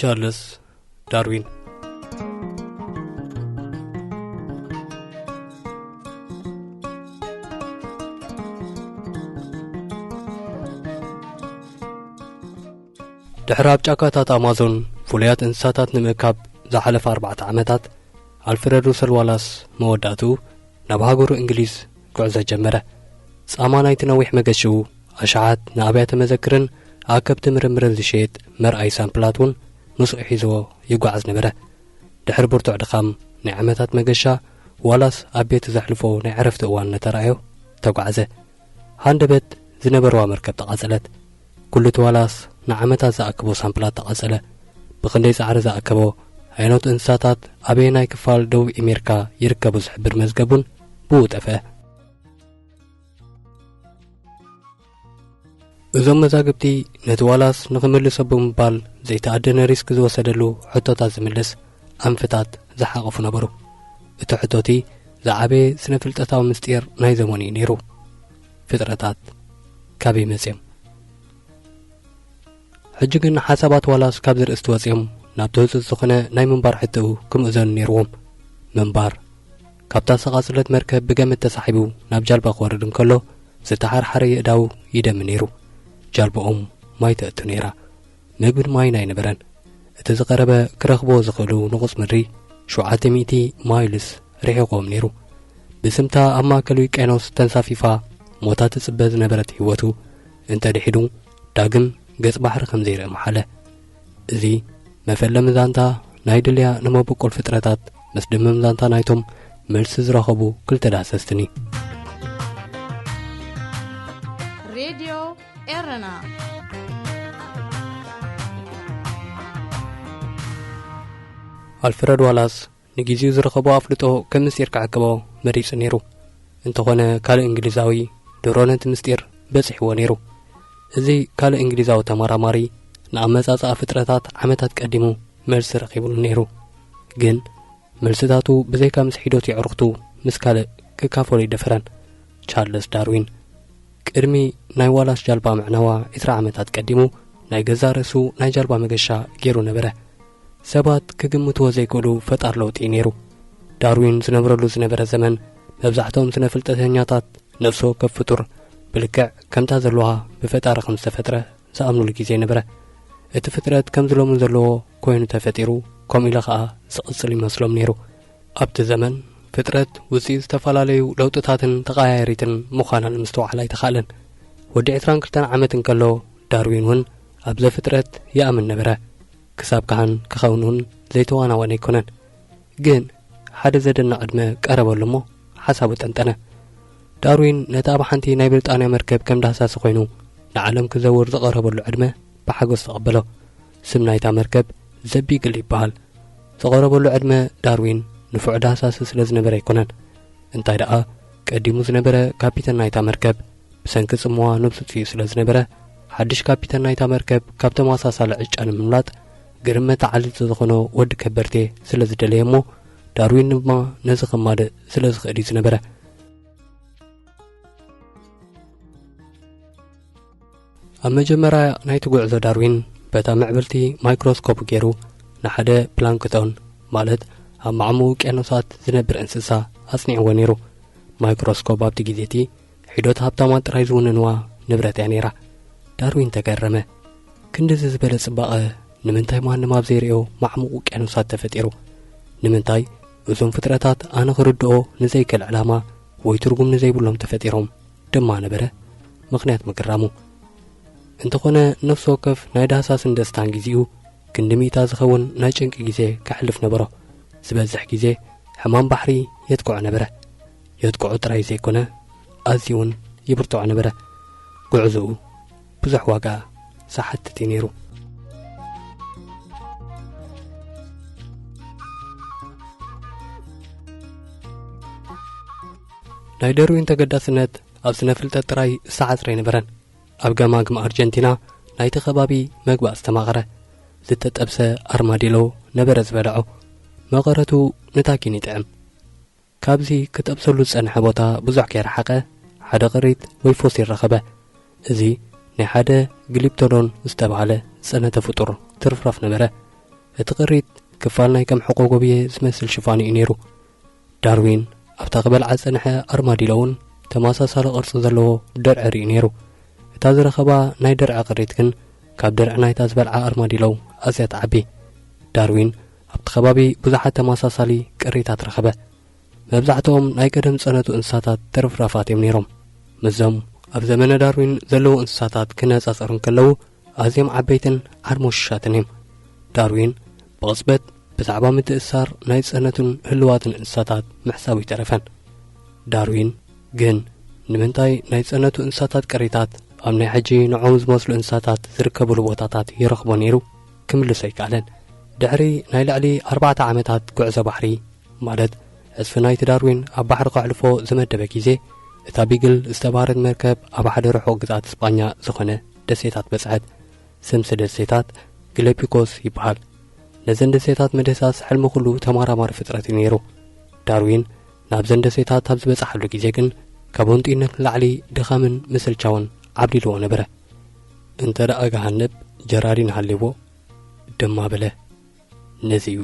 ቻርልስ ዳርዊን። ድሕሪ ኣብ ጫካታት ኣማዞን ፍሉያት እንስሳታት ንምእካብ ዝሓለፈ ኣርባዕተ ዓመታት፣ ኣልፍረድ ሩሰል ዋላስ መወዳእትኡ ናብ ሃገሩ እንግሊዝ ጉዕዞ ጀመረ። ጻማ ናይቲ ነዊሕ መገሽኡ፣ ኣሽሓት ንኣብያተ መዘክርን ኣከብቲ ምርምርን ዝሸየጥ መርኣይ ሳምፕላት እውን ምስኡ ሒዝዎ ይጓዓዝ ነበረ። ድሕሪ ብርቱዕ ድኻም ናይ ዓመታት መገሻ፣ ዋላስ ኣብ ቤቱ ዘሕልፎ ናይ ዕረፍቲ እዋን ነተራእዮ ተጓዕዘ። ሃንደበት ዝነበርዋ መርከብ ተቓጸለት። ኩሉ እቲ ዋላስ ንዓመታት ዝኣከቦ ሳምፕላት ተቓጸለ። ብኽንደይ ጻዕሪ ዝኣከቦ፣ ኣየኖት እንስሳታት ኣበየናይ ክፋል ደቡብ ኣሜሪካ ይርከቡ ዝሕብር መዝገብ እውን ብኡ ጠፍአ። እዞም መዛግብቲ ነቲ ዋላስ ንኽምልሶ ብምባል ዘይተኣደነ ሪስክ ዝወሰደሉ ሕቶታት ዝምልስ ኣንፍታት ዝሓቐፉ ነበሩ። እቲ ሕቶቲ ዝዓበየ ስነ-ፍልጠታዊ ምስጢር ናይ ዘመኑ እዩ ነይሩ። ፍጥረታት ካበይ መጺኦም? ሕጂ ግን ሓሳባት ዋላስ ካብ ዝርእስቲ ወጺኦም ናብቲ ህጹጽ ዝኾነ ናይ ምንባር ሕቶኡ ክምእዘኑ ነይርዎም። ምንባር፣ ካብታ ዝተቓጸለት መርከብ ብገመድ ተሳሒቡ ናብ ጃልባ ክወርድ እንከሎ፣ ዝተሓርሓረ የእዳው ይደሚ ነይሩ። ጃልባኦም ማይ ተእቱ ነይራ። ምግብን ማይን ኣይነበረን። እቲ ዝቐረበ ክረኽብዎ ዝኽእሉ ንቑጽ ምድሪ ሸውዓተ ሚእቲ ማይልስ ርሒቑዎም ነይሩ። ብስምታ ኣብ ማእከል ውቅያኖስ ተንሳፊፋ ሞታ ትጽበ ዝነበረት ህይወቱ እንተድሒዱ፣ ዳግም ገጽ ባሕሪ ከም ዘይርኢ መሓለ። እዚ መፈለሚ ዛንታ ናይ ድልያ ንመበቆል ፍጥረታት ምስ ድምም ዛንታ ናይቶም መልሲ ዝረኸቡ ክልተ ዳህሰስትን እዩ። ሬድዮ ኤረና። ኣልፍረድ ዋላስ ንግዜኡ ዝረኸቦ ኣፍልጦ ከም ምስጢር ክዕቅቦ መሪጹ ነይሩ። እንተኾነ፣ ካልእ እንግሊዛዊ ድሮ ነቲ ምስጢር በጺሕዎ ነይሩ። እዚ ካልእ እንግሊዛዊ ተመራማሪ ንኣመጻጽኣ ፍጥረታት ዓመታት ቀዲሙ መልሲ ረኺቡሉ ነይሩ። ግን መልስታቱ ብዘይካ ምስ ሒዶት የዕሩኽቱ ምስ ካልእ ክካፈሎ ኣይደፈረን። ቻርለስ ዳርዊን ቅድሚ ናይ ዋላስ ጃልባ ምዕናዋ ዕስራ ዓመታት ቀዲሙ ናይ ገዛእ ርእሱ ናይ ጃልባ መገሻ ገይሩ ነበረ። ሰባት ክግምትዎ ዘይክእሉ ፈጣር ለውጢ እዩ ነይሩ። ዳርዊን ዝነብረሉ ዝነበረ ዘመን መብዛሕትኦም ስነ ፍልጠተኛታት ነፍሲ ወከፍ ፍጡር ብልክዕ ከምታ ዘለዋ ብፈጣሪ ከም ዝተፈጥረ ዝኣምኑሉ ግዜ ነበረ። እቲ ፍጥረት ከምዚ ሎሚ ዘለዎ ኮይኑ ተፈጢሩ፣ ከምኡ ኢለ ኸኣ ዝቕጽል ይመስሎም ነይሩ። ኣብቲ ዘመን ፍጥረት ውጽኢት ዝተፈላለዩ ለውጥታትን ተቐያየሪትን ምዃና ንምስትውዓል ኣይተኻእለን። ወዲ ዕስራን ክልተን ዓመት እንከሎ ዳርዊን እውን ኣብ ዘፍጥረት ይኣምን ነበረ። ክሳብ ካህን ክኸውን እውን ዘይተዋናወነ ኣይኮነን። ግን ሓደ ዘደንቕ ዕድመ ቀረበሉ እሞ ሓሳቡ ጠንጠነ። ዳርዊን ነቲ ኣብ ሓንቲ ናይ ብሪጣንያ መርከብ ከም ዳህሳሲ ኮይኑ ንዓለም ክዘውር ዝቐረበሉ ዕድመ ብሓጎስ ተቐበሎ። ስም ናይታ መርከብ ዘቢግል ይበሃል። ዝቐረበሉ ዕድመ ዳርዊን ንፉዕ ዳህሳሲ ስለ ዝነበረ ኣይኮነን። እንታይ ደኣ፣ ቀዲሙ ዝነበረ ካፒተን ናይታ መርከብ ብሰንኪ ጽምዋ ነብሱ ጥፊኡ ስለ ዝነበረ፣ ሓድሽ ካፒተን ናይታ መርከብ ካብ ተመሳሳሊ ዕጫ ንምምላጥ ግርም መተዓልቲ ዝኾኖ ወዲ ከበርቴ ስለ ዝደለየ እሞ፣ ዳርዊን ድማ ነዚ ከማልእ ስለ ዝኽእል እዩ ዝነበረ። ኣብ መጀመርያ ናይቲ ጉዕዞ ዳርዊን በታ ምዕብልቲ ማይክሮስኮፕ ገይሩ ንሓደ ፕላንክቶን፣ ማለት ኣብ ማዕሙቕ ውቅያኖሳት ዝነብር እንስሳ ኣጽኒዕዎ ነይሩ። ማይክሮስኮፕ ኣብቲ ግዜ እቲ ሒዶት ሃብታማት ጥራይ ዝውንንዋ ንብረት እያ ነይራ። ዳርዊን ተገረመ። ክንድዚ ዝበለ ጽባቐ ንምንታይ ማንም ኣብ ዘይርእዮ ማዕሙቕ ውቅያኖሳት ተፈጢሩ? ንምንታይ እዞም ፍጥረታት ኣነ ክርድኦ ንዘይክእል ዕላማ ወይ ትርጉም ንዘይብሎም ተፈጢሮም ድማ ነበረ ምኽንያት ምግራሙ። እንተኾነ፣ ነፍሲ ወከፍ ናይ ዳህሳስን ደስታን ግዜኡ ክንዲ ሚእታ ዝኸውን ናይ ጭንቂ ግዜ ከሕልፍ ነበሮ። ዝበዝሕ ግዜ ሕማም ባሕሪ የጥቅዖ ነበረ። የጥቅዖ ጥራይ ዘይኮነ፣ ኣዝዩ እውን ይብርትዖ ነበረ። ጉዕዞኡ ብዙሕ ዋጋ ዝሓትት እዩ ነይሩ። ናይ ዳርዊን ተገዳስነት ኣብ ስነ ፍልጠት ጥራይ ዝተዓጽረ ኣይነበረን። ኣብ ገማግም ኣርጀንቲና ናይቲ ከባቢ መግቢ ኣስተማቐረ። ዝተጠብሰ ኣርማዲሎ ነበረ ዝበልዖ። መቐረቱ ንታኪን ይጥዕም። ካብዚ ክጠብሰሉ ዝጸንሐ ቦታ ብዙሕ ከይረሓቐ ሓደ ቅሪት ወይ ፎሲል ረኸበ። እዚ ናይ ሓደ ግሊፕቶዶን ዝተባህለ ዝጸነተ ፍጡር ትርፍራፍ ነበረ። እቲ ቅሪት ክፋል ናይ ከም ሕቆ ጎብየ ዝመስል ሽፋን እዩ ነይሩ። ዳርዊን ኣብታ ክበልዓ ዝጸንሐ ኣርማዲሎ እውን ተመሳሳሊ ቅርጺ ዘለዎ ደርዒ ርእዩ ነይሩ። እታ ዝረኸባ ናይ ደርዒ ቅሪት ግን ካብ ደርዒ ናይታ ዝበልዓ ኣርማዲሎ ኣዝያ ትዓቢ። ዳርዊን ኣብቲ ከባቢ ብዙሓት ተመሳሳሊ ቅሪታት ረኸበ። መብዛሕትኦም ናይ ቀደም ጸነቱ እንስሳታት ትርፍራፋት እዮም ነይሮም። ምስዞም ኣብ ዘመነ ዳርዊን ዘለዉ እንስሳታት ክነጻጸሩ እንከለዉ ኣዝዮም ዓበይትን ዓርሞሽሻትን እዮም። ዳርዊን ብቕጽበት ብዛዕባ ምትእስሳር ናይ ጸነቱን ህልዋትን እንስሳታት ምሕሳቡ ይተረፈን። ዳርዊን ግን ንምንታይ ናይ ጸነቱ እንስሳታት ቅሪታት ኣብ ናይ ሕጂ ንዖም ዝመስሉ እንስሳታት ዝርከብሉ ቦታታት ይረኽቦ ነይሩ ክምልሶ ኣይከኣለን። ድሕሪ ናይ ልዕሊ ኣርባዕተ ዓመታት ጉዕዞ ባሕሪ፣ ማለት ዕጽፊ ናይቲ ዳርዊን ኣብ ባሕሪ ከሕልፎ ዝመደበ ግዜ፣ እታ ቢግል ዝተባህረት መርከብ ኣብ ሓደ ርሑቕ ግዝኣት እስጳኛ ዝኾነ ደሴታት በጽሐት። ስምሲ ደሴታት ግለፒኮስ ይበሃል። ነዘን ደሴታት ምድህሳስ ሕልሚ ኩሉ ተመራማሪ ፍጥረት እዩ ነይሩ። ዳርዊን ናብዘን ደሴታት ኣብ ዝበጽሓሉ ግዜ ግን ካብ ወንጢነት ንላዕሊ ድኻምን ምስልቻውን ዓብሊልዎ ነበረ። እንተ ደኣ ገሃነብ ጀራዲን ሃልይዎ ድማ በለ። ነዚ እዩ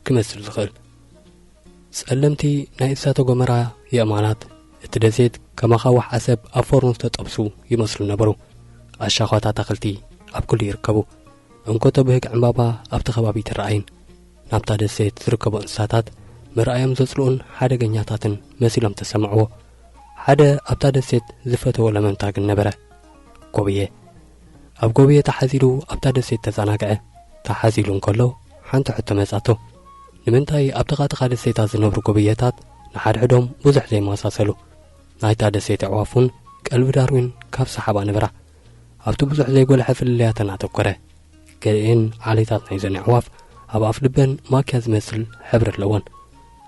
ክመስል ዝኽእል። ጸለምቲ ናይ እሳተ ጎመራ የእማናት እቲ ደሴት ከም ኣኻውሕ ዓሰብ ኣብ ፎርኖ ዝተጠብሱ ይመስሉ ነበሩ። ኣሻዃት ኣታኽልቲ ኣብ ኩሉ ይርከቡ። እንኮ ተብህግ ዕምባባ ኣብቲ ከባቢ ኣይትረኣይን። ናብታ ደሴት ዝርከቡ እንስሳታት ምርኣዮም ዘጽልኡን ሓደገኛታትን መሲሎም ተሰምዕዎ። ሓደ ኣብታ ደሴት ዝፈተዎ ለመምታ ግን ነበረ። ጎብየ። ኣብ ጎብየ ተሓዚሉ ኣብታ ደሴት ተዘናግዐ። ተሓዚሉ እንከሎ ሓንቲ ሕቶ መጻቶ። ንምንታይ ኣብ ጥቓ ጥቓ ደሴታት ዝነብሩ ጎብየታት ንሓድሕዶም ብዙሕ ዘይመሳሰሉ? ናይታ ደሴት ኣዕዋፍ እውን ቀልቢ ዳርዊን ካብ ሰሓባ ነበራ። ኣብቲ ብዙሕ ዘይጎልሐ ፍልልያተን ኣተኮረ። ገሊኤን ዓሌታት ናይዘን ኣዕዋፍ ኣብ ኣፍ ልበን ማክያ ዝመስል ሕብሪ ኣለወን።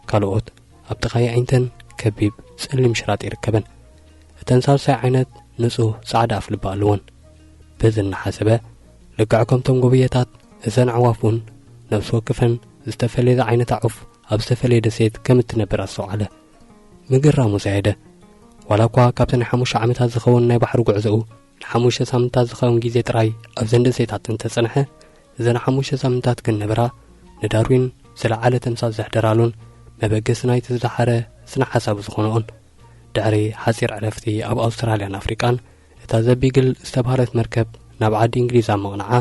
ካልኦት ኣብ ጥቓ የዒንተን ከቢብ ጸሊም ሽራጥ ይርከበን። እተን ሳልሳይ ዓይነት ንጹህ ጻዕዳ ኣፍ ልባ ኣለወን። በዚ እናሓሰበ፣ ልክዕ ከምቶም ጎብየታት፣ እዘን ኣዕዋፍ እውን ነፍሲ ወከፈን ዝተፈለየ ዓይነት ኣዕዋፍ ኣብ ዝተፈለየ ደሴት ከም እትነብር ኣስተውዓለ። ምግርራሙ ዘየደ። ዋላ እኳ ካብቲ ናይ ሓሙሽተ ዓመታት ዝኸውን ናይ ባሕሪ ጉዕዞኡ ንሓሙሽተ ሳምንታት ዝኸውን ግዜ ጥራይ ኣብዘን ደሴታት እንተጸንሐ፣ እዘን ሓሙሽተ ሳምንታት ግን ነበራ ንዳርዊን ዝለዓለ ተምሳጥ ዘሕደራሉን መበገሲ ናይቲ ዝደሓረ ስነ ሓሳቡ ዝኾነኦን። ድሕሪ ሓጺር ዕረፍቲ ኣብ ኣውስትራልያን ኣፍሪቃን፣ እታ ዘቢግል ዝተባህለት መርከብ ናብ ዓዲ እንግሊዝ ኣብ ምቕናዓ፣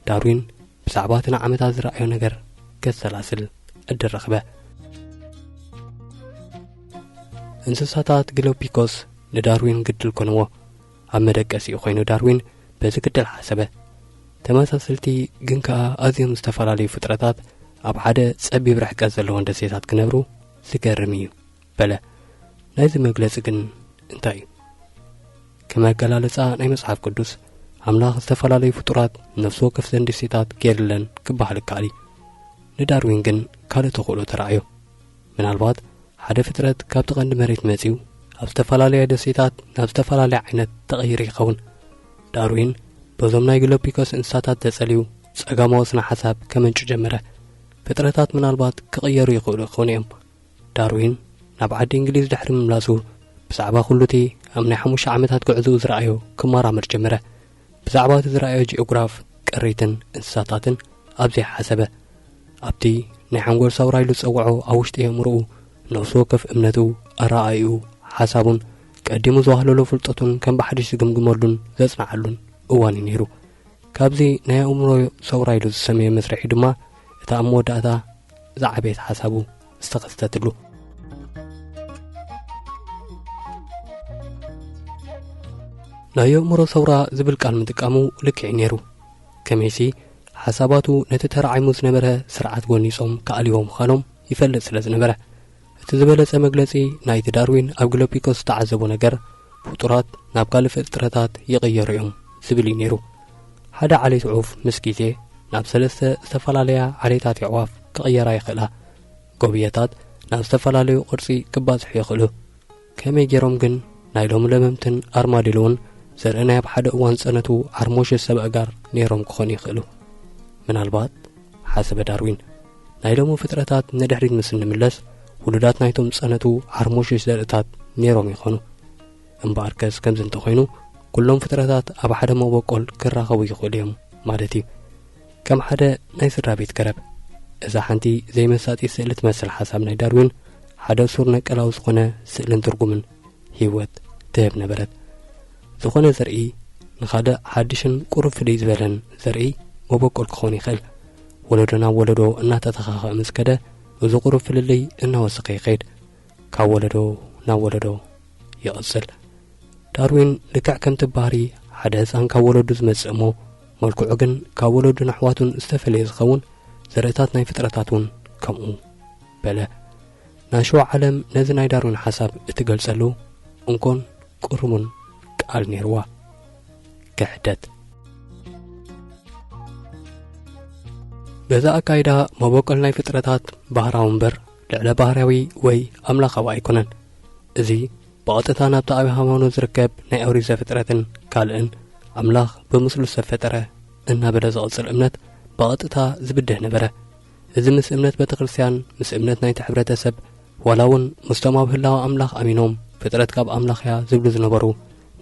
ዳርዊን ብዛዕባ እቲ ንዓመታት ዝረኣዮ ነገር ከሰላስል ዕድል ረኽበ። እንስሳታት ግሎፒኮስ ንዳርዊን ግድል ኮንዎ። ኣብ መደቀሲኡ ኮይኑ ዳርዊን በዚ ግድል ሓሰበ። ተመሳሰልቲ ግን ከኣ ኣዝዮም ዝተፈላለዩ ፍጥረታት ኣብ ሓደ ጸቢብ ርሕቀት ዘለዎን ደሴታት ክነብሩ ዝገርም እዩ በለ። ናይዚ መግለጺ ግን እንታይ እዩ? ከም ኣገላልጻ ናይ መጽሓፍ ቅዱስ፣ ኣምላኽ ዝተፈላለዩ ፍጡራት ነፍሲ ወከፍ ዘን ደሴታት ገይርለን ክበሃል ይከኣል እዩ። ንዳርዊን ግን ካልእ ተኽእሎ ተራእዮ። ምናልባት ሓደ ፍጥረት ካብቲ ቀንዲ መሬት መጺኡ ኣብ ዝተፈላለያ ደሴታት ናብ ዝተፈላለየ ዓይነት ተቐይሩ ይኸውን። ዳርዊን በዞም ናይ ግሎፒኮስ እንስሳታት ተጸልዩ ጸጋማዊ ስነ ሓሳብ ከመንጩ ጀመረ። ፍጥረታት ምናልባት ክቕየሩ ይኽእሉ ይኾኑ እዮም። ዳርዊን ናብ ዓዲ እንግሊዝ ድሕሪ ምምላሱ ብዛዕባ ኩሉ እቲ ኣብ ናይ ሓሙሽተ ዓመታት ጉዕዞኡ ዝረኣዮ ክመራመር ጀመረ። ብዛዕባ እቲ ዝረኣዮ ጂኦግራፍ፣ ቅሪትን እንስሳታትን ኣብዚኣ ሓሰበ። ኣብቲ ናይ ሓንጎል ሰውራ ኢሉ ዝጸውዖ ኣብ ውሽጢ ኣእምሮኡ ነፍሲ ወከፍ እምነቱ፣ ኣረኣእይኡ፣ ሓሳቡን ቀዲሙ ዝዋህለሎ ፍልጠቱን ከም ብሓድሽ ዝግምግመሉን ዘጽንዓሉን እዋን እዩ ነይሩ። ካብዚ ናይ ኣእምሮ ሰውራ ኢሉ ዝሰመዮ መስርሒ ድማ እታ ኣብ መወዳእታ ዝዓበየት ሓሳቡ ዝተኸስተትሉ። ናይ ኣእምሮ ሰውራ ዝብል ቃል ምጥቃሙ ልክዕ ነይሩ። ከመይሲ ሓሳባቱ ነቲ ተራዒሙ ዝነበረ ስርዓት ጎኒጾም ክኣልይዎ ምዃኖም ይፈልጥ ስለ ዝነበረ። እቲ ዝበለጸ መግለጺ ናይቲ ዳርዊን ኣብ ግሎፒኮስ ዝተዓዘቦ ነገር፣ ፍጡራት ናብ ካልእ ፍጥረታት ይቕየሩ እዮም ዝብል እዩ ነይሩ። ሓደ ዓሌት ዑፍ ምስ ግዜ ናብ ሰለስተ ዝተፈላለያ ዓሌታት ኣዕዋፍ ክቕየራ ይኽእላ። ጎብየታት ናብ ዝተፈላለዩ ቅርጺ ክባዝሑ ይኽእሉ። ከመይ ገይሮም ግን ናይ ሎሚ ለመምትን ኣርማዲሎን ዘርኢ ናይ ኣብ ሓደ እዋን ጸነቱ ዓርሞሽሽ ሰብ ኣእጋር ነይሮም ክኾኑ ይኽእሉ? ምናልባት፣ ሓሰበ ዳርዊን፣ ናይ ሎሚ ፍጥረታት ንድሕሪት ምስ እንምለስ፣ ውሉዳት ናይቶም ጸነቱ ዓርሞሽሽ ዘርእታት ነይሮም ይኾኑ። እምበኣርከስ ከምዚ እንተኾይኑ፣ ኩሎም ፍጥረታት ኣብ ሓደ መበቆል ክራኸቡ ይኽእሉ እዮም ማለት እዩ። ከም ሓደ ናይ ስድራ ቤት ገረብ። እዛ ሓንቲ ዘይመሳጢ ስእሊ ትመስል ሓሳብ ናይ ዳርዊን ሓደ ሱር ነቀላዊ ዝኾነ ስእልን ትርጉምን ህይወት ትህብ ነበረት። ዝኾነ ዘርኢ ንኻልእ ሓድሽን ቁሩብ ፍልይ ዝበለን ዘርኢ መበቆል ክኸውን ይኽእል። ወለዶ ናብ ወለዶ እናተተኻኸ ምስ ከደ፣ እዚ ቁሩብ ፍልልይ እናወሰኸ ይኸይድ። ካብ ወለዶ ናብ ወለዶ ይቕጽል። ዳርዊን ልክዕ ከምቲ ባህሪ ሓደ ህጻን ካብ ወለዱ ዝመጽእ እሞ፣ መልክዑ ግን ካብ ወለዱን ኣሕዋቱን ዝተፈለየ ዝኸውን ዘርእታት ናይ ፍጥረታት እውን ከምኡ በለ። ናሽዋ ዓለም ነዚ ናይ ዳርዊን ሓሳብ እትገልጸሉ እንኮን ቅሩሙን ቃል ነይርዋ። ክሕደት። በዛ ኣካይዳ መበቆል ናይ ፍጥረታት ባህራዊ እምበር ልዕለ ባህርያዊ ወይ ኣምላኻዊ ኣይኮነን። እዚ ብቐጥታ ናብቲ ኣብ ሃይማኖት ዝርከብ ናይ ኦሪት ዘፍጥረትን ካልእን ኣምላኽ ብምስሉ ዝተፈጠረ እናበለ ዝቕጽል እምነት ብቐጥታ ዝብድህ ነበረ። እዚ ምስ እምነት ቤተ ክርስቲያን፣ ምስ እምነት ናይቲ ሕብረተሰብ፣ ዋላ እውን ምስቶም ኣብ ህላወ ኣምላኽ ኣሚኖም ፍጥረት ካብ ኣምላኽ እያ ዝብሉ ዝነበሩ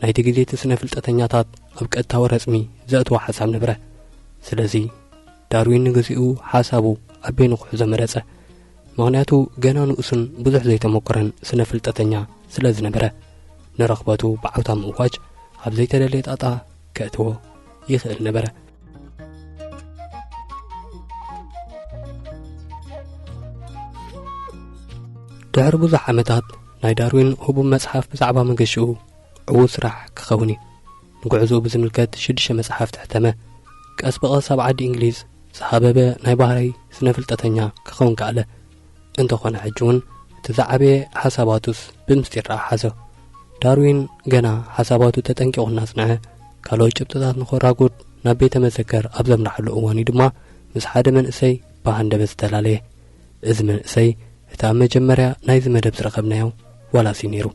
ናይቲ ግዜ እቲ ስነ ፍልጠተኛታት ኣብ ቀጥታዊ ረጽሚ ዘእትዎ ሓሳብ ነበረ። ስለዚ ዳርዊን ንግዚኡ ሓሳቡ ኣብ በይኑ ክሕዞ መረጸ። ምኽንያቱ ገና ንኡስን ብዙሕ ዘይተመኮረን ስነ ፍልጠተኛ ስለ ዝነበረ፣ ንረኽበቱ ብዓውታ ምእዋጅ ኣብ ዘይተደለየ ጣጣ ከእትዎ ይኽእል ነበረ። ድሕሪ ብዙሕ ዓመታት ናይ ዳርዊን ህቡብ መጽሓፍ ብዛዕባ መገሽኡ ዕዉት ስራሕ ክኸውን እዩ። ንጉዕዞኡ ብዝምልከት ሽዱሽተ መጽሓፍቲ ሕተመ። ቀስ ብቐስ ኣብ ዓዲ እንግሊዝ ዝሃበበ ናይ ባህርይ ስነ ፍልጠተኛ ክኸውን ከኣለ። እንተኾነ ሕጂ እውን እቲ ዝዓበየ ሓሳባቱስ ብምስጢር ደኣ ሓዞ። ዳርዊን ገና ሓሳባቱ ተጠንቂቑ እናጽንዐ፣ ካልኦት ጭብጥታት ንኸራጉድ ናብ ቤተ መዘከር ኣብ ዘምርሓሉ እዋን እዩ ድማ ምስ ሓደ መንእሰይ ብሃንደበት ዝተፈላለየ። እዚ መንእሰይ እቲ ኣብ መጀመርያ ናይዚ መደብ ዝረኸብናዮ ዋላስ እዩ ነይሩ።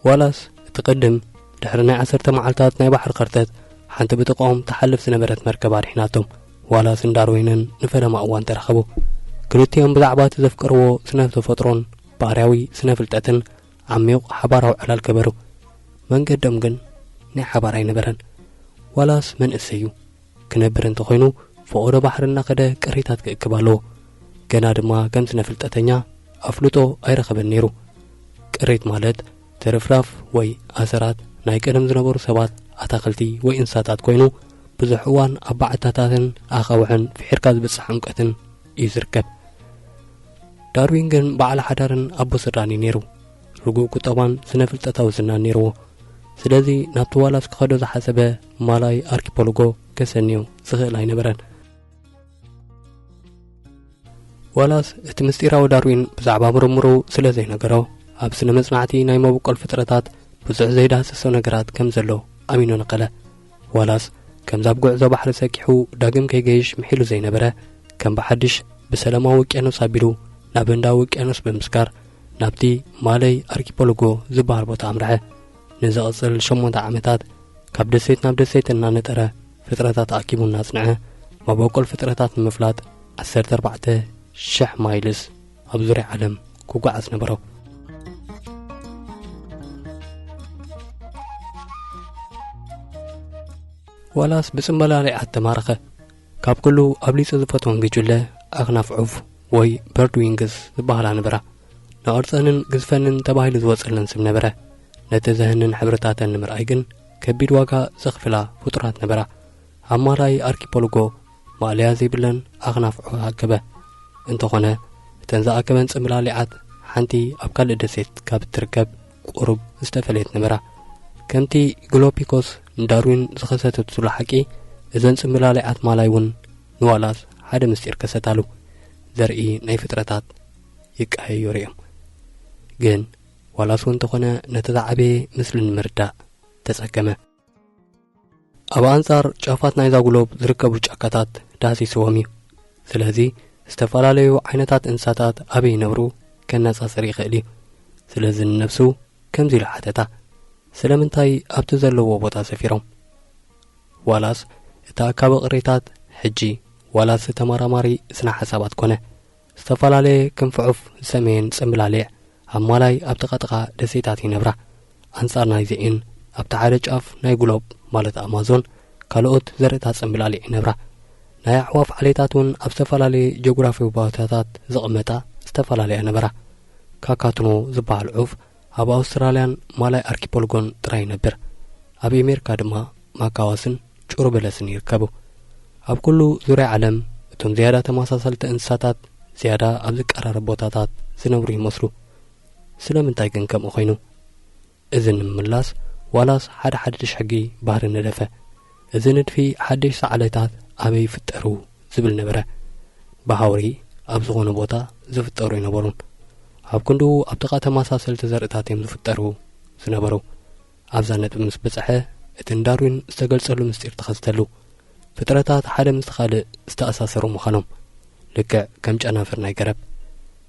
ዋላስ እቲ ቅድም ድሕሪ ናይ ዓሰርተ መዓልታት ናይ ባሕሪ ከርተት ሓንቲ ብጥቓኦም ትሓልፍ ዝነበረት መርከብ ኣድሒናቶም። ዋላስን ዳርዊንን ንፈለማ እዋን ተራኸቡ። ክልቲኦም ብዛዕባ እቲ ዘፍቀርዎ ስነ ተፈጥሮን ባህርያዊ ስነ ፍልጠትን ዓሚቕ ሓባራዊ ዕላል ገበሩ። መንገዶም ግን ናይ ሓባር ኣይነበረን። ዋላስ መንእሰይ እዩ። ክነብር እንተኾይኑ ፈቖዶ ባሕሪ እናኸደ ቅሪታት ክእክብ ኣለዎ። ገና ድማ ከም ስነ ፍልጠተኛ ኣፍልጦ ኣይረኸበን ነይሩ። ቅሪት ማለት ትርፍራፍ ወይ ኣሰራት ናይ ቀደም ዝነበሩ ሰባት፣ ኣታኽልቲ ወይ እንስሳታት ኮይኑ፣ ብዙሕ እዋን ኣብ በዓታታትን ኣኻውሕን ፍሒርካ ዝበጽሕ ዕምቀትን እዩ ዝርከብ። ዳርዊን ግን በዓል ሓዳርን ኣቦ ስድራን እዩ ነይሩ። ርጉእ ቁጠባን ስነ ፍልጠታዊ ዝናን ነይርዎ። ስለዚ ናብቲ ዋላስ ክኸዶ ዝሓሰበ ማላይ ኣርኪፖሎጎ ከሰንዮ ዝኽእል ኣይነበረን። ዋላስ እቲ ምስጢራዊ ዳርዊን ብዛዕባ ምርምሩ ስለ ዘይነገሮ፣ ኣብ ስነ መጽናዕቲ ናይ መበቆል ፍጥረታት ብዙሕ ዘይዳህሰሶ ነገራት ከም ዘሎ ኣሚኑ ነቐለ። ዋላስ ከምዚ ኣብ ጉዕዞ ባሕሪ ሰኪሑ ዳግም ከይገይሽ ምሒሉ ዘይነበረ፣ ከም ብሓድሽ ብሰላማዊ ውቅያኖስ ኣቢሉ ናብ ህንዳዊ ውቅያኖስ ብምስጋር ናብቲ ማለይ ኣርኪፖሎጎ ዝበሃል ቦታ ኣምርሐ። ንዝቕጽል ሸሞንተ ዓመታት ካብ ደሴት ናብ ደሴት እናነጠረ ፍጥረታት ኣኪቡ እናጽንዐ፣ መበቆል ፍጥረታት ንምፍላጥ ዓሰርተ ኣርባዕተ ሽሕ ማይልስ ኣብ ዙርያ ዓለም ክጓዓዝ ነበሮ። ዋላስ ብጽምበላሊዓት ተማረኸ። ካብ ኩሉ ኣብሊጹ ዝፈትወን ግጁለ ኣኽናፍ ዑፍ ወይ በርድ ዊንግስ ዝበሃላ ነበራ። ንቕርጸንን ግዝፈንን ተባሂሉ ዝወጸለን ስም ነበረ። ነቲ ዘህንን ሕብርታተን ንምርኣይ ግን ከቢድ ዋጋ ዘኽፍላ ፍጡራት ነበራ። ኣብ ማላይ ኣርኪፖሎጎ ማእለያ ዘይብለን ኣኽናፍ ዑፍ ኣከበ። እንተኾነ፣ እተን ዝኣከበን ጽምብላሊዓት ሓንቲ ኣብ ካልእ ደሴት ካብ እትርከብ ቁሩብ ዝተፈለየት ነበራ። ከምቲ ግሎፒኮስ ንዳርዊን ዝኸሰተትሉ ሓቂ፣ እዘን ጽምብላሊዓት ማላይ እውን ንዋላስ ሓደ ምስጢር ከሰታሉ። ዘርኢ ናይ ፍጥረታት ይቀያየሩ እዮም። ግን ዋላስ እውን እንተኾነ ነቲ ዝዓበየ ምስሊ ንምርዳእ ተጸገመ። ኣብ ኣንጻር ጫፋት ናይዛ ጉሎብ ዝርከቡ ጫካታት ዳህሲስዎም እዩ። ስለዚ ዝተፈላለዩ ዓይነታት እንስሳታት ኣበይ ይነብሩ ከነጻጽር ይኽእል እዩ። ስለዚ ንነብሱ ከምዚ ኢሉ ሓተታ፣ ስለምንታይ ኣብቲ ዘለዎ ቦታ ሰፊሮም? ዋላስ እቲ ኣካቢ ቅሪታት ሕጂ ዋላስ ተመራማሪ ስነ ሓሳባት ኮነ፣ ዝተፈላለየ ክንፊ ዑፍ ዝሰመየን ጽምብላሊዕ ኣብ ማላይ ኣብ ጥቓጥቓ ደሴታት ይነብራ። ኣንጻር ናይዚኤን ኣብቲ ሓደ ጫፍ ናይ ጉሎብ ማለት ኣማዞን ካልኦት ዘርእታት ጽምብላሊዕ ይነብራ። ናይ ኣዕዋፍ ዓሌታት እውን ኣብ ዝተፈላለየ ጂኦግራፊያዊ ቦታታት ዝቕመጣ ዝተፈላለያ ነበራ። ካካቱኖ ዝበሃል ዑፍ ኣብ ኣውስትራልያን ማላይ ኣርኪፐልጎን ጥራይ ይነብር። ኣብ ኣሜሪካ ድማ ማካዋስን ጭሮ በለስን ይርከቡ። ኣብ ኩሉ ዙርያ ዓለም እቶም ዝያዳ ተመሳሰልቲ እንስሳታት ዝያዳ ኣብ ዝቀራረብ ቦታታት ዝነብሩ ይመስሉ። ስለምንታይ ግን ከምኡ ኮይኑ? እዚ ንምምላስ ዋላስ ሓደ ሓድሽ ሕጊ ባህሪ ነደፈ። እዚ ንድፊ ሓደሽቲ ዓሌታት ኣበይ ይፍጠሩ ዝብል ነበረ። ብሃውሪ ኣብ ዝኾነ ቦታ ዝፍጠሩ ኣይነበሩን። ኣብ ክንድኡ ኣብ ጥቓ ተመሳሰልቲ ዘርእታት እዮም ዝፍጠሩ ዝነበሩ። ኣብዛ ነጥቢ ምስ በጽሐ፣ እቲ ንዳርዊን ዝተገልጸሉ ምስጢር ተኸስተሉ። ፍጥረታት ሓደ ምስ ካልእ ዝተኣሳሰሩ ምዃኖም፣ ልክዕ ከም ጨናፍር ናይ ገረብ።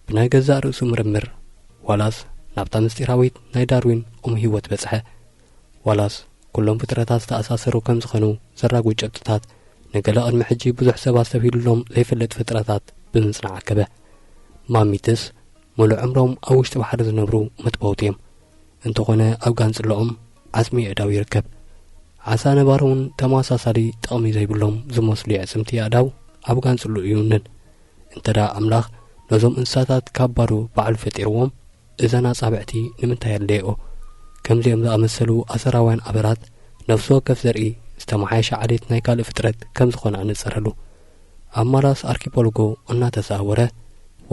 ብናይ ገዛእ ርእሱ ምርምር፣ ዋላስ ናብታ ምስጢራዊት ናይ ዳርዊን ቁም ህይወት በጽሐ። ዋላስ ኩሎም ፍጥረታት ዝተኣሳሰሩ ከም ዝኾኑ ዘራጉ ጭብጥታት፣ ንገለ ቅድሚ ሕጂ ብዙሕ ሰብ ኣስተብሂሉሎም ዘይፈልጥ ፍጥረታት ብምጽናዕ ኣከበ። ማሚትስ፣ ምሉእ ዕምሮም ኣብ ውሽጢ ባሕሪ ዝነብሩ መጥበውቲ እዮም። እንተኾነ ኣብ ጋንጽሎኦም ዓጽሚ ኣእዳው ይርከብ። ዓሳ ነባሪ እውን ተመሳሳሊ ጥቕሚ ዘይብሎም ዝመስሉ የዕጽምቲ ኣእዳው ኣብ ጋንጽሉ ይውንን። እንተ ደኣ ኣምላኽ ነዞም እንስሳታት ካብ ባዶ ባዕሉ ፈጢርዎም፣ እዘን ኣጻብዕቲ ንምንታይ ኣድለየኦ? ከምዚኦም ዝኣመሰሉ ኣሰራውያን ኣበራት ነፍሲ ወከፍ ዘርኢ ዝተመሓየሸ ዓሌት ናይ ካልእ ፍጥረት ከም ዝኾነ ኣነጸረሉ። ኣብ ማላስ ኣርኪፐልጎ እናተዛወረ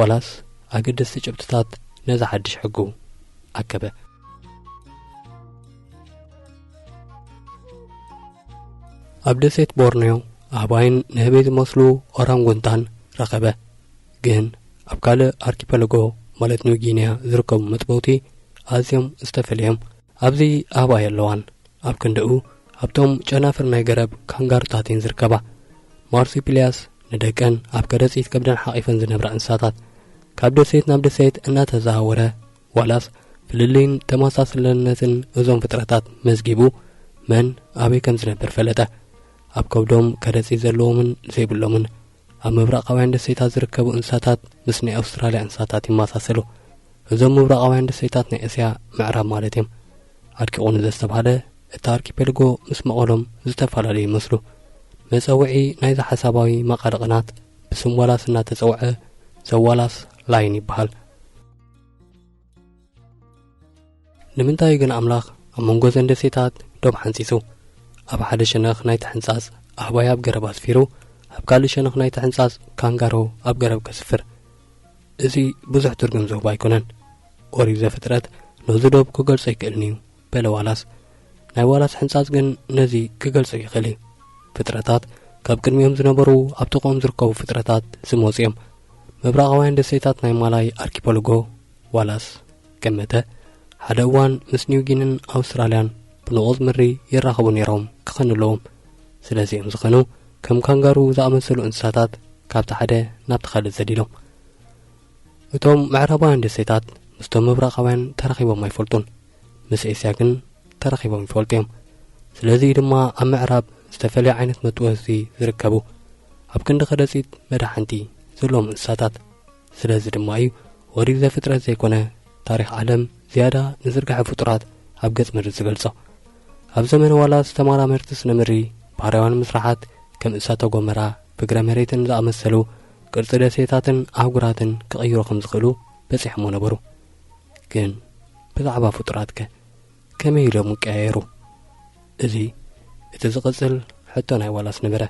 ዋላስ ኣገደስቲ ጭብጥታት ነዚ ሓድሽ ሕጉ ኣከበ። ኣብ ደሴት ቦርኔዮ ኣህባይን ንህበይ ዝመስሉ ኦራንጉንታን ረኸበ። ግን ኣብ ካልእ ኣርኪፐለጎ ማለት ኒው ጊንያ ዝርከቡ መጥበውቲ ኣዝዮም ዝተፈልዮም። ኣብዚ ኣህባይ ኣለዋን ኣብ ክንድኡ ኣብቶም ጨናፍር ናይ ገረብ ካንጋሩታት እየን ዝርከባ። ማርሱፒልያስ ንደቀን ኣብ ከረጺት ከብደን ሓቒፈን ዝነብራ እንስሳታት ካብ ደሴት ናብ ደሴት እናተዘዋወረ ዋላስ ፍልልይን ተመሳስልነትን እዞም ፍጥረታት መዝጊቡ መን ኣበይ ከም ዝነብር ፈለጠ። ኣብ ከብዶም ከረጺት ዘለዎምን ዘይብሎምን ኣብ ምብራቓውያን ደሴታት ዝርከቡ እንስሳታት ምስ ናይ ኣውስትራልያ እንስሳታት ይመሳሰሉ። እዞም ምብራቓውያን ደሴታት ናይ እስያ ምዕራብ ማለት እዮም። ኣድቂቑ ንዘስተብሃለ እቲ ኣርኪፔልጎ ምስ መቐሎም ዝተፈላለዩ ይመስሉ። መጸውዒ ናይዚ ሓሳባዊ መቓልቕናት ብስም ዋላስ እናተጸውዐ ሰብ ዋላስ ላይን ይበሃል። ንምንታይ ግን ኣምላኽ ኣብ መንጎ ዘን ደሴታት ዶብ ሓንጺጹ? ኣብ ሓደ ሸነኽ ናይቲ ሕንጻጽ ኣህባይ ኣብ ገረብ ኣስፊሩ፣ ኣብ ካልእ ሸነኽ ናይቲ ሕንጻጽ ካንጋሮ ኣብ ገረብ ከስፍር። እዚ ብዙሕ ትርጉም ዝህቦ ኣይኮነን። ኦሪት ዘፍጥረት ነዚ ዶብ ክገልጾ ኣይክእልን እዩ በለ ዋላስ። ናይ ዋላስ ሕንጻጽ ግን ነዚ ክገልጾ ይኽእል እዩ። ፍጥረታት ካብ ቅድሚኦም ዝነበሩ ኣብ ጥቕኦም ዝርከቡ ፍጥረታት ዝመጹ እዮም። ምብራቓውያን ደሴታት ናይ ማላይ ኣርኪፐልጎ ዋላስ ገመተ ሓደ እዋን ምስ ኒው ጊንን ኣውስትራልያን ብንቑጽ ምድሪ ይራኸቡ ነይሮም ክኸኑ ኣለዎም። ስለዚ እዮም ዝኸኑ ከም ካንጋሩ ዝኣመሰሉ እንስሳታት ካብቲ ሓደ ናብቲ ካልእ ዘሊሎም። እቶም ምዕራባውያን ደሴታት ምስቶም ምብራቓውያን ተራኺቦም ኣይፈልጡን። ምስ ኤስያ ግን ተራኺቦም ይፈልጡ እዮም። ስለዚ ድማ ኣብ ምዕራብ ዝተፈላለየ ዓይነት መጥወስቲ ዝርከቡ ኣብ ክንዲ ከረጺት መዳሕንቲ ዘለዎም እንስሳታት። ስለዚ ድማ እዩ ኦሪት ዘፍጥረት ዘይኮነ ታሪኽ ዓለም ዝያዳ ንዝርግሐ ፍጡራት ኣብ ገጽ ምድሪ ዝገልጾ። ኣብ ዘመነ ዋላስ ተመራመርቲ ስነ ምድሪ ባህርያውያን ምስራሓት ከም እሳተ ጎመራ፣ ፍግረ መሬትን ዝኣመሰሉ ቅርጺ ደሴታትን ኣህጉራትን ክቕይሩ ከም ዝኽእሉ በጺሖሞ ነበሩ። ግን ብዛዕባ ፍጡራትከ ከመይ ኢሎም ይቀያየሩ? እዚ እቲ ዝቕጽል ሕቶ ናይ ዋላስ ነበረ።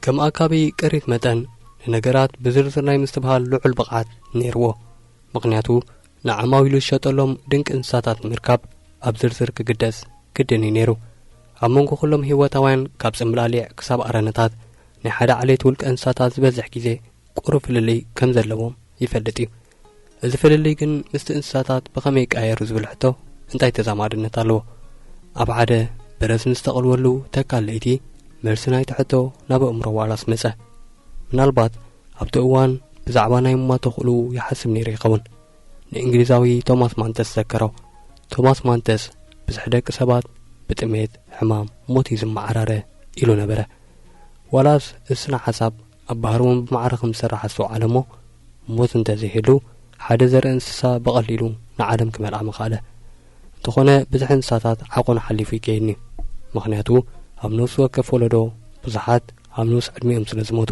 ከም ኣካቢ ቅሪት መጠን ንነገራት ብዝርዝር ናይ ምስትብሃል ልዑል ብቕዓት ነይርዎ። ምኽንያቱ ንዓማዊሉ ዝሸጠሎም ድንቂ እንስሳታት ንምርካብ ኣብ ዝርዝር ክግደስ ግድን እዩ ነይሩ። ኣብ መንጎ ኩሎም ህይወታውያን ካብ ጽምብላሊዕ ክሳብ ኣረነታት ናይ ሓደ ዓሌት ውልቀ እንስሳታት ዝበዝሕ ግዜ ቁሩብ ፍልልይ ከም ዘለዎም ይፈልጥ እዩ። እዚ ፍልልይ ግን ምስቲ እንስሳታት ብኸመይ ይቀያየሩ ዝብል ሕቶ እንታይ ተዛማድነት ኣለዎ? ኣብ ሓደ በረስ ምስ ተቐልወሉ ተካል ለይቲ መልሲ ናይቲ ሕቶ ናብ ኣእምሮ ዋላስ መጸ። ምናልባት ኣብቲ እዋን ብዛዕባ ናይ ምማት ተኽእልኡ ይሓስብ ነይሩ ይኸውን። ንእንግሊዛዊ ቶማስ ማንተስ ዘከሮ። ቶማስ ማንተስ ብዝሒ ደቂ ሰባት ብጥሜት፣ ሕማም፣ ሞት እዩ ዝመዓራረ ኢሉ ነበረ። ዋላስ እስና ሓሳብ ኣብ ባህሪ እውን ብማዕረ ከም ዝሰርሕ ኣስተውዓለ እሞ ሞት እንተዘይህሉ ሓደ ዘርኢ እንስሳ ብቐሊሉ ንዓለም ክመልኣ ምኽኣለ። ተኾነ፣ ብዝሒ እንስሳታት ዓቐኑ ሓሊፉ ይከይድኒ። ምኽንያቱ፣ ኣብ ነፍሲ ወከፍ ወለዶ ብዙሓት ኣብ ንኡስ ዕድሚኦም ስለ ዝሞቱ፣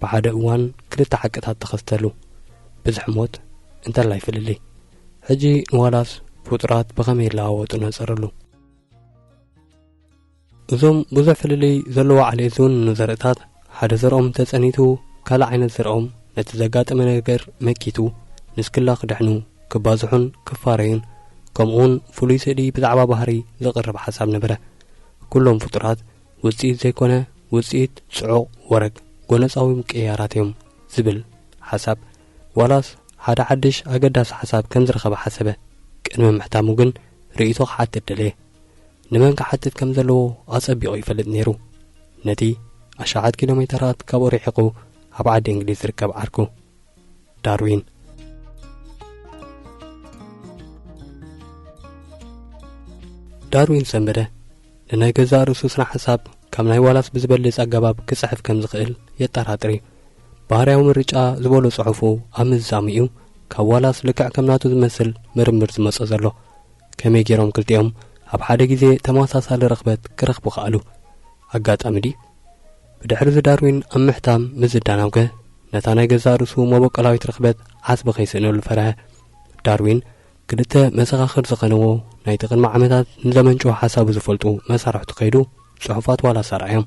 ብሓደ እዋን ክልተ ሓቅታት ተኸስተሉ። ብዝሒ ሞት እንተላይ ፍልልይ። ሕጂ ንዋላስ ፍጡራት ብኸመይ ይለዋወጡ ነጸረሉ። እዞም ብዙሕ ፍልልይ ዘለዎ ዓሌት ዝውንኑ ዘርእታት፣ ሓደ ዘርኦም ተጸኒቱ፣ ካልእ ዓይነት ዘርኦም ነቲ ዘጋጠመ ነገር መኪቱ፣ ንስክላ ክድሕኑ፣ ክባዝሑን ክፋረዩን፣ ከምኡውን ፍሉይ ስእሊ ብዛዕባ ባህሪ ዘቕርብ ሓሳብ ነበረ። ኩሎም ፍጡራት ውጽኢት ዘይኮነ፣ ውጽኢት ጽዑቕ ወረግ ጎነጻዊ ምቅይያራት እዮም ዝብል ሓሳብ፣ ዋላስ ሓደ ሓድሽ ኣገዳሲ ሓሳብ ከም ዝረኸበ ሓሰበ። ቅድሚ ምሕታሙ ግን ርእይቶ ክሓትት ደለየ። ንመን ክሓትት ከም ዘለዎ ኣጸቢቑ ይፈልጥ ነይሩ። ነቲ ኣሽሓት ኪሎ ሜተራት ካብኡ ርሒቑ ኣብ ዓዲ እንግሊዝ ዝርከብ ዓርኩ፣ ዳርዊን። ዳርዊን ሰንበደ። ንናይ ገዛእ ርእሱ ስነ ሓሳብ ካብ ናይ ዋላስ ብዝበልጽ ኣገባብ ክጽሕፍ ከም ዝኽእል የጠራጥር እዩ። ባህርያዊ ምርጫ ዝበሎ ጽሑፉ ኣብ ምዝዛሙ እዩ ካብ ዋላስ ልክዕ ከም ናቱ ዝመስል ምርምር ዝመጾ ዘሎ። ከመይ ገይሮም ክልቲኦም ኣብ ሓደ ግዜ ተመሳሳሊ ርኽበት ክረኽቡ ከኣሉ? ኣጋጣሚ ድዩ? ብድሕሪ እዚ ዳርዊን ኣብ ምሕታም ምስ ዝዳናውከ፣ ነታ ናይ ገዛእ ርእሱ መበቆላዊት ርኽበት ዓስቢ ከይስእነሉ ፈርሀ። ዳርዊን ክልተ መሰኻኽር ዝኸንዎ ናይቲ ቅድሚ ዓመታት ንዘመንጭዎ ሓሳቡ ዝፈልጡ መሳርሕቱ ከይዱ ጽሑፋት ዋላስ ኣርኣዮም።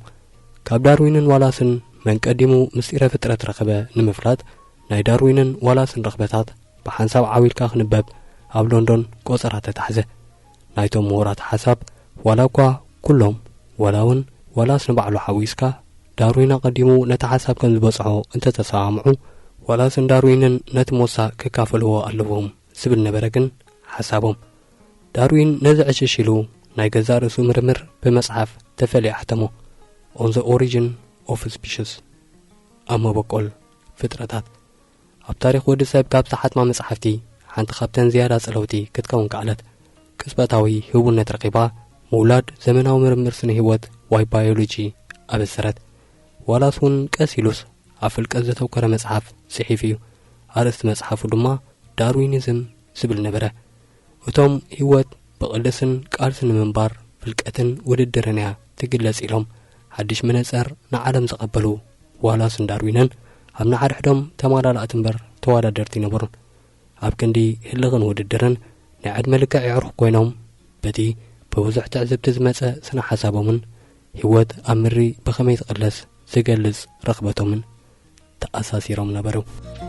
ካብ ዳርዊንን ዋላስን መን ቀዲሙ ምስጢረ ፍጥረት ረኸበ ንምፍላጥ፣ ናይ ዳርዊንን ዋላስን ረኽበታት ብሓንሳብ ዓው ኢልካ ክንበብ ኣብ ሎንዶን ቆጸራ ተታሕዘ። ናይቶም ምሁራት ሓሳብ፣ ዋላ እኳ ኩሎም፣ ዋላ እውን ዋላስ ንባዕሉ ሓዊስካ፣ ዳርዊን ኣቐዲሙ ነቲ ሓሳብ ከም ዝበጽሖ እንተተሰማምዑ፣ ዋላስን ዳርዊንን ነቲ ሞሳ ክካፈልዎ ኣለዎም ዝብል ነበረ ግን ሓሳቦም። ዳርዊን ነዚ ዕሽሽ ኢሉ ናይ ገዛእ ርእሱ ምርምር ብመጽሓፍ ተፈልዩ ኣሕተሞ። On the Origin of Species፣ ኣብ መበቆል ፍጥረታት። ኣብ ታሪኽ ወዲ ሰብ ካብ ዝተሓትማ መጽሓፍቲ ሓንቲ ካብተን ዝያዳ ጽለውቲ ክትከውን ከኣለት። ቅጽበታዊ ህቡነት ረኺባ፣ ምውላድ ዘመናዊ ምርምር ስነ ህይወት ወይ ባዮሎጂ ኣበሰረት። ዋላስ እውን ቀስ ኢሉስ ኣብ ፍልቀት ዘተኮረ መጽሓፍ ጽሒፍ እዩ። ኣርእስቲ መጽሓፉ ድማ ዳርዊኒዝም ዝብል ነበረ። እቶም ህይወት ብቕልስን ቃልስን ንምንባር ፍልቀትን ውድድርን እያ ትግለጽ ኢሎም ሓድሽ መነጽር ንዓለም ዘቐበሉ ዋላስን ዳርዊንን ኣብ ንሓድሕዶም ተማላላእቲ እምበር ተወዳደርቲ ይነበሩን። ኣብ ክንዲ ህልኽን ውድድርን ናይ ዕድመ ልክዕ የዕሩኽ ኮይኖም፣ በቲ ብብዙሕ ትዕዝብቲ ዝመጸ ስነ ሓሳቦምን ህይወት ኣብ ምድሪ ብኸመይ ትቕለስ ዝገልጽ ረኽበቶምን ተኣሳሲሮም ነበሩ።